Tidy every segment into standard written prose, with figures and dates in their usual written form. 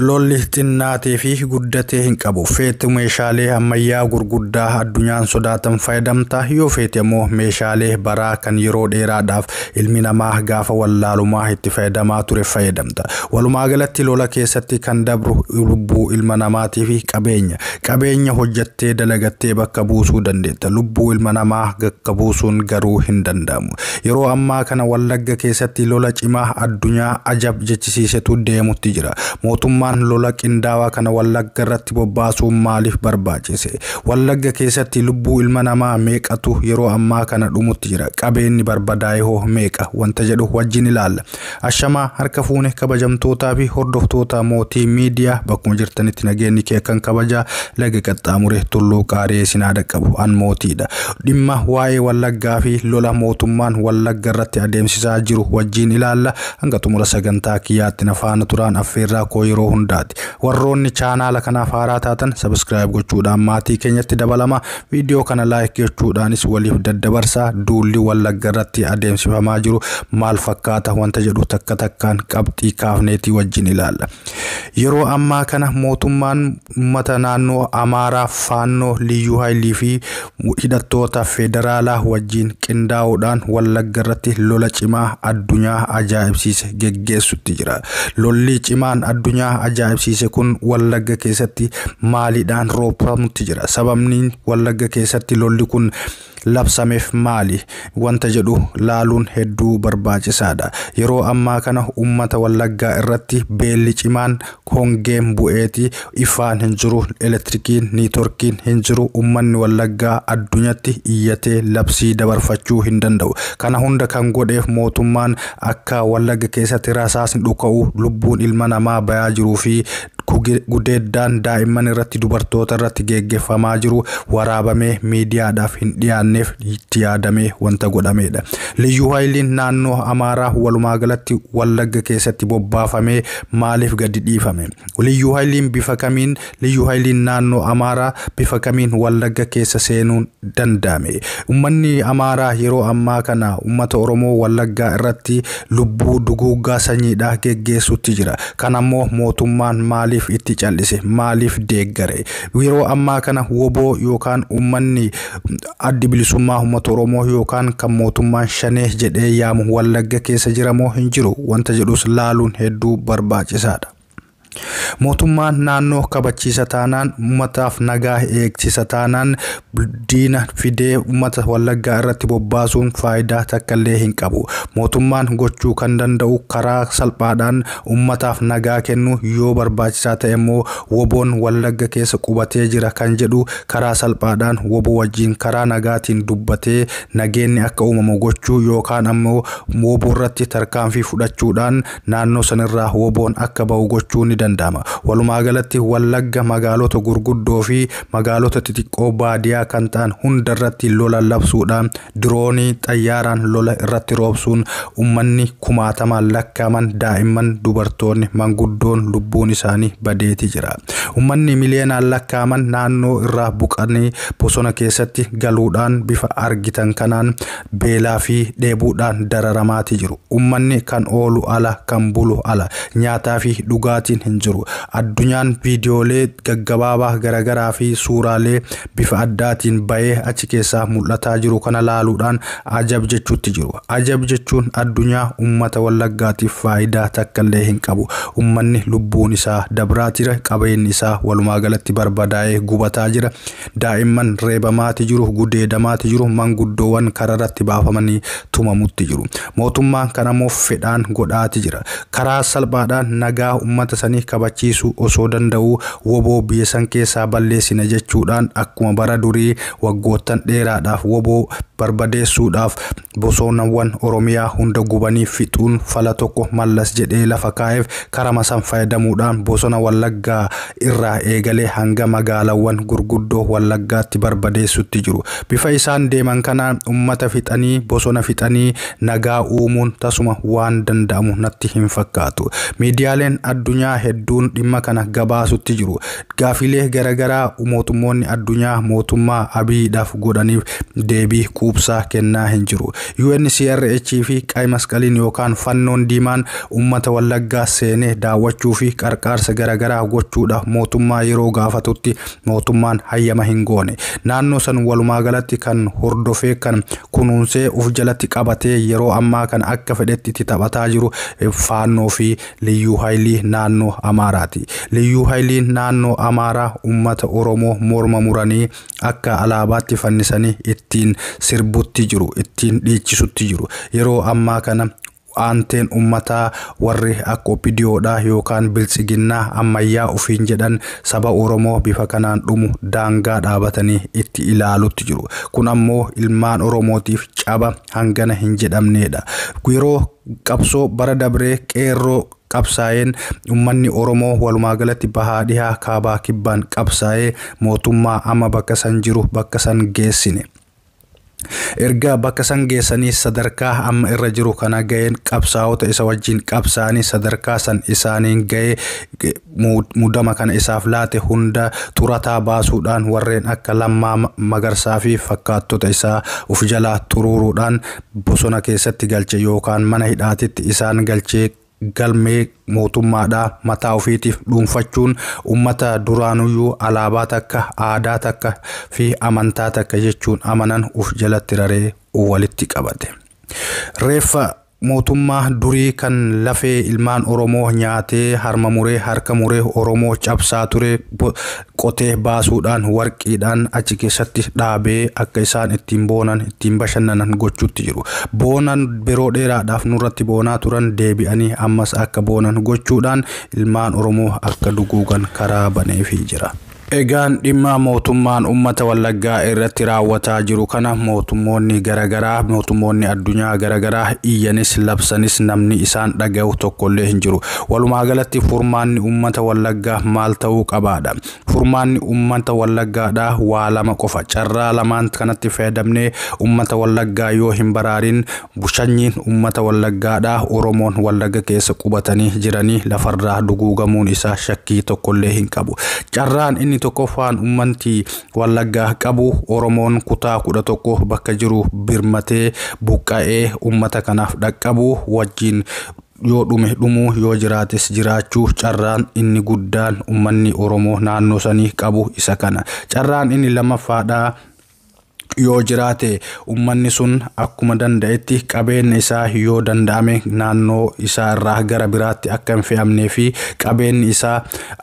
Lolli xinnaatee fi guddatee hin qabu. Feete meeshaalee ammayyaa gurguddaa addunyaan sodaatan fayyadamta. Yoo feete immoo meeshaalee baraa kan yeroo dheeraadhaaf ilmi namaa gaafa wallaalumaa itti fayyadamaa ture fayyadamta. Walumaa galatti lola keessatti kan dabru lubbuu ilma namaatii fi qabeenya. Qabeenya hojjattee dalagattee bakka buusuu dandeetta. Lubbuu ilma namaa bakka buusuun garuu hin danda'amu. Yeroo ammaa kana Wallagga keessatti lola cimaa addunyaa ajab jechisiisetu deemutti jira. Mootummaan lola qindaawaa kana Wallagga irratti bobbaasuun maaliif barbaachise? Wallagga keessatti lubbuu ilma namaa meeqatu yeroo ammaa kana dhumutti jira? Qabeenyi barbadaa'e hoo meeqa? Wanta jedhu wajjin ilaalla. Ashamaa harka fuune kabajamtootaa fi hordoftoota Mootii Miidiyaa, bakkuma jirtanitti nageenyi kee kan kabajaa laga qaxxaamure tulluu qaaree sinaa dhaqqabu, an mootiidha. Dhimma waa'ee Wallaggaa fi lola mootummaan Wallagga irratti adeemsisaa jiru wajjin ilaalla. Hanga xumura sagantaa kiyyaatti na faana turaan affeerraa koo yeroo hundaati. Warroonni chaanaala kanaaf haaraa taatan subscribe gochuudhaan maatii keenyatti dabalama. Viidiyoo kana like gochuudhaanis waliif daddabarsaa. Duulli Wallagga irratti adeemsifamaa jiru maal fakkaata wanta jedhu takka takkaan qabxii kaafneetii wajjin ilaalla. Yeroo ammaa kana mootummaan uummata naannoo Amaaraa, Faannoo, Liyyuu Haayilii fi hidhattoota federaalaa wajjin qindaa'uudhaan Wallagga irratti lola cimaa addunyaa ajaa'ibsiise geggeessutti jira. Lolli cimaan addunyaa ajaa'ibsiise kun Wallagga keessatti maaliidhaan roobfamutti jira? Sababni Wallagga keessatti lolli kun labsameef maali? Wanta jedhu laaluun hedduu barbaachisaadha. Yeroo ammaa kana uummata Wallaggaa irratti beelli cimaan, hongeen bu'eeti, ifaan hin jiru, elektirikiin, niitoorkiin hin jiru. Uummanni Wallaggaa addunyatti iyyatee labsii dabarfachuu hin danda'u. Kana hunda kan godheef mootummaan akka Wallagga keessatti rasaasni dhuka'u, lubbuun ilma namaa bayaa jiruu fi gudeeddaan daa'imman irratti, dubartoota irratti geggeeffamaa jiru waraabamee miidiyaadhaaf hin dhiyaanneef itti yaadamee wanta godhamedha. Liyyuu Haayiliin naannoo Amaaraa walumaa galatti Wallagga keessatti bobbaafamee maaliif gadi dhiifame? Liyyuu Haayiliin bifa kamiin, Liyyuu Haayiliin naannoo Amaaraa bifa kamiin Wallagga keessa seenuun danda'ame? Uummanni Amaaraa yeroo ammaa kana uummata Oromoo Wallaggaa irratti lubbuu duguuggaa sanyiidhaa geggeessutti jira. Kanammoo mootummaan maaliif itti callise? Maaliif deeggare? Yeroo ammaa kana WBO yookaan uummanni Addi Bilisummaa Uummata Oromoo yookaan kan mootummaan Shanee jedhee yaamu Wallagga keessa jira moo hin jiru? Wanta jedhus laaluun hedduu barbaachisaadha. Mootummaan naannoo kabachiisa taanaan, uummataaf nagaa eegsisa taanaan, diina fidee uummata Wallaggaa irratti bobbaasuun faayidaa takka illee hin qabu. Mootummaan gochuu kan danda'u karaa salphaadhaan uummataaf nagaa kennu, yoo barbaachisaa ta'e immoo WBOn Wallagga keessa qubatee jira kan jedhu karaa salphaadhaan WBO wajjin karaa nagaatiin dubbatee nageenyi akka uumamu gochuu, yookaan ammoo WBO irratti tarkaanfii fudhachuudhaan naannoo sanirraa WBOn akka ba'u gochuu ni danda'ama. Walumaa galatti Wallagga magaalota gurguddoo fi magaalota xixiqqoo baadiyaa kan ta'an hundarratti lola labsuudhaan, diroonii xayyaaraan lola irratti roobsuun, uummanni kumaatamaan lakkaaman, daa'imman, dubartoonni, manguddoon lubbuun isaanii badeeti jira. Uummanni miliyoonaan lakkaaman naannoo irraa buqanii bosona keessatti galuudhaan bifa argitan kanaan beelaa fi dheebuudhaan dararamaati jiru. Uummanni kan oolu ala, kan bulu ala, nyaataa fi dhugaatiin hin jiru. Addunyaan viidiyoolee gaggabaabaa garaagaraa fi suuraalee bifa addaatiin bahee achi keessaa mul'ataa jiru kana laaluudhaan ajab jechuutti jiru. Ajab jechuun addunyaa uummata Wallaggaatiif faayidaa takka illee hin qabu. Uummanni lubbuun isaa dabraa jira, qabeenyi isaa walumaa galatti barbadaa'ee gubataa jira. Daa'imman reebamaati jiru, gudeedamaati jiru, manguddoowwan kararratti baafamanii tumamutti jiru. Mootummaan kanammoo fedhaan godhaati jira. Karaa salphaadhaan nagaa uummata sanii kabachiisuu osoo danda'u, WBO biyya san keessaa balleessina jechuudhaan akkuma bara durii waggoottan dheeraadhaaf WBO barbadeessuudhaaf bosonawwan Oromiyaa hunda gubanii fixuun fala tokko Mallas jedhee lafa kaa'eef, karama san fayyadamuudhaan bosona Wallaggaa irraa eegalee hanga magaalaawwan gurguddoo Wallaggaatti barbadeessutti jiru. Bifa isaan deeman kanaan uummata fixanii, bosona fixanii nagaa uumuun tasuma waan danda'amu natti hin fakkaatu. Miidiyaaleen addunyaa hedduun dhimma kana gabaasutti jiru. Gaafilee garaagaraa mootummoonni addunyaa mootummaa Abiyyiidhaaf godhaniif deebii quubsaa quubsaa kennaa hin jiru. UNCRH fi Qay Masqaliin yookaan Fannoon Diimaan uummata Wallaggaa seenee daawwachuu fi qarqaarsa garaagaraa gochuudha mootummaa yeroo gaafatutti mootummaan hayyama hin goone. Naannoo san walumaa galatti kan hordofee kan kunuunsee of jalatti qabatee yeroo ammaa kan akka fedhetti itti taphataa jiru Faannoo fi Liyyuu Haayilii naannoo Amaaraati. Liyyuu Haayiliin naannoo Amaaraa uummata Oromoo morma muranii akka alaabaatti fannisanii ittiin sirbutti jiru, ittiin dhiichisutti jiru. Yeroo ammaa kana aanteen uummataa warri akka OPDOdha yookaan biltsiginnaa ammayyaa ofiin jedhan saba Oromoo bifa kanaan dhumu daangaa dhaabatanii itti ilaalutti jiru. Kun ammoo ilmaan Oromootiif caba hangana hin jedhamnedha. Yeroo qabsoo bara dabree qeerroo qabsaa'een uummanni Oromoo walumaa galatti bahaa dhihaa kaabaa kibbaan qabsaa'ee mootummaa amma bakka san jiru bakka san geessine. Erga bakka san geessanii sadarkaa amma irra jiru kana ga'een qabsaa'ota isa wajjin qabsaa'anii sadarkaa san isaaniin ga'ee muudama kana isaaf laate hunda xurataa baasuudhaan warreen akka Lammaa Magarsaa fi fakkaattota isaa of jalaa xuruuruudhaan bosona keessatti galche yookaan mana hidhaatitti isaan galchee galmee mootummaadhaa mataa ofiitiif dhuunfachuun uummata duraanuyyuu alaabaa takka aadaa takka fi amantaa takka jechuun amanan of jalatti raree walitti qabate. Reeffa mootummaa durii kan lafee ilmaan Oromoo nyaatee harma muree harka muree Oromoo cabsaa ture qotee baasuudhaan warqiidhaan achi keessatti dhaabee akka isaan ittiin boonan ittiin bashannanan gochuutti jiru. Boonan yeroo dheeraadhaaf nurratti boonaa turan deebi'anii ammas akka boonan gochuudhaan ilmaan Oromoo akka duguugan karaa baneefii jira. Egaan dhimma mootummaan uummata Wallaggaa irratti raawwataa jiru kana mootummoonni garaagaraa mootummoonni addunyaa garaagaraa iyyanis labsanis namni isaan dhaga'u tokkollee hin jiru. Walumaa galatti furmaanni uummata Wallaggaa maal ta'uu qabaadha? Furmaanni uummata Wallaggaadhaa waa lama qofa. Carraa lamaan kanatti fayyadamnee uummata Wallaggaa yoo hin baraarin sanyiin uummata Wallaggaadhaa Oromoon Wallagga keessa qubatanii jiranii lafarraa duguugamuun isaa shakkii tokkollee hin qabu. Carraan inni tokkoffaan uummanti Wallaggaa qabu Oromoon kutaa 11 bakka jiru birmatee buqqa'ee uummata kanaaf dhaqqabu wajjin yoo dhume dhumuu yoo jiraates jiraachuu carraan inni guddaan uummanni Oromoo naannoo sanii qabu isa kana. Carraan inni lammaffaadhaa yoo jiraate uummanni sun akkuma danda'etti qabeenya isaa yoo danda'ame naannoo isaa irraa gara biraatti akka hin fe'amnee fi qabeenyi isaa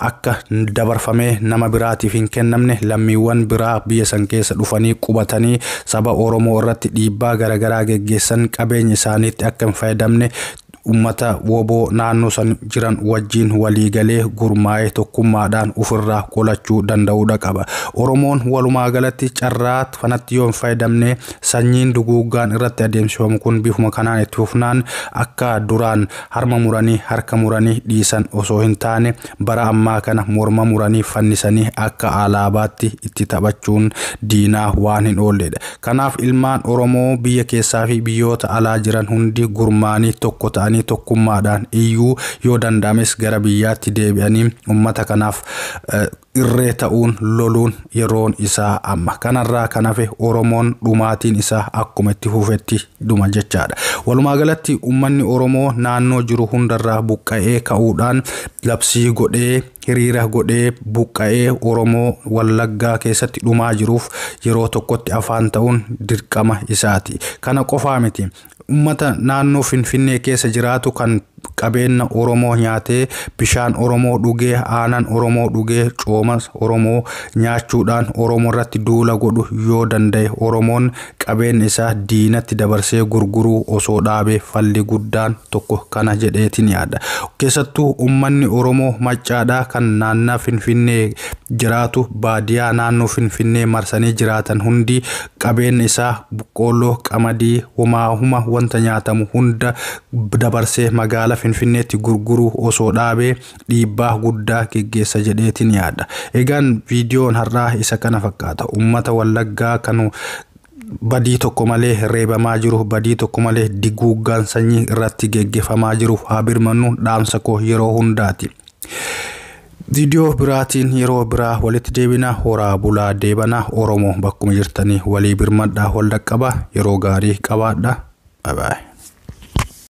akka dabarfamee nama biraatiif hin kennamne lammiiwwan biraa biyya san keessa dhufanii qubatanii saba Oromoo irratti dhiibbaa garaagaraa geggeessan qabeenya isaaniitti akka hin fayyadamne uummata woboo naannoo san jiran wajjin waliigalee gurmaa'ee tokkummaadhaan ofirraa qolachuu danda'uudha qaba. Oromoon walumaa galatti carraa kanatti yoo hin fayyadamne sanyiin duguuggaan irratti adeemsifamu kun bifuma kanaan itti fufnaan akka duraan harma muranii harka muranii dhiisan osoo hin taane bara ammaa kana morma muranii fannisanii akka alaabaatti itti taphachuun diinaa waan hin oolledha. Kanaaf ilmaan Oromoo biyya keessaa fi biyyoota alaa jiran hundi gurmaanii tokko ta'anii tokkummaadhaan iyyuu yoo danda'ames gara biyyaatti deebi'anii uummata kanaaf irree ta'uun loluun yeroon isaa amma. Kanarraa kan hafe Oromoon dhumaatiin isaa akkuma itti fufetti dhuma jechaadha. Walumaa galatti uummanni Oromoo naannoo jiru hundarraa buqqa'ee ka'uudhaan labsii godhee hiriira godhee buqqa'ee Oromoo Wallaggaa keessatti dhumaa jiruuf yeroo tokkotti afaan ta'uun dirqama isaati. Kana qofaa miti. Uummata naannoo Finfinnee keessa jiraatu kan qabeenya Oromoo nyaatee bishaan Oromoo dhugee aanan Oromoo dhugee cooma Oromoo nyaachuudhaan Oromoo irratti duula godhu yoo danda'e Oromoon qabeenya isaa diinatti dabarsee gurguruu osoo dhaabee falli guddaan tokko kana jedheetiin yaada. Keessattuu uummanni Oromoo maccaadhaa kan naannaa Finfinnee jiraatu baadiyaa naannoo Finfinnee marsanii jiraatan hundi qabeenya isaa boqqoolloo, qamadii, homaa huma wanta nyaatamu hunda dabarsee magaala Finfinneetti gurguruu osoo dhaabee dhiibbaa guddaa geggeessa jedheetiin yaada. Egaan viidiyoon har'aa isa kana fakkaata. Uummata Wallaggaa kan badii tokko malee reebamaa jiru, badii tokko malee diguuggaan sanyii irratti geggeeffamaa jiru haa birmannu dhaamsa koo yeroo hundaati. Viidiyoo biraatiin yeroo biraa walitti deebina. Horaa bulaa deebana. Oromoo bakkuma jirtanii walii birmadhaa, wal dhaqqaba. Yeroo gaarii qabaadha. Bye bye.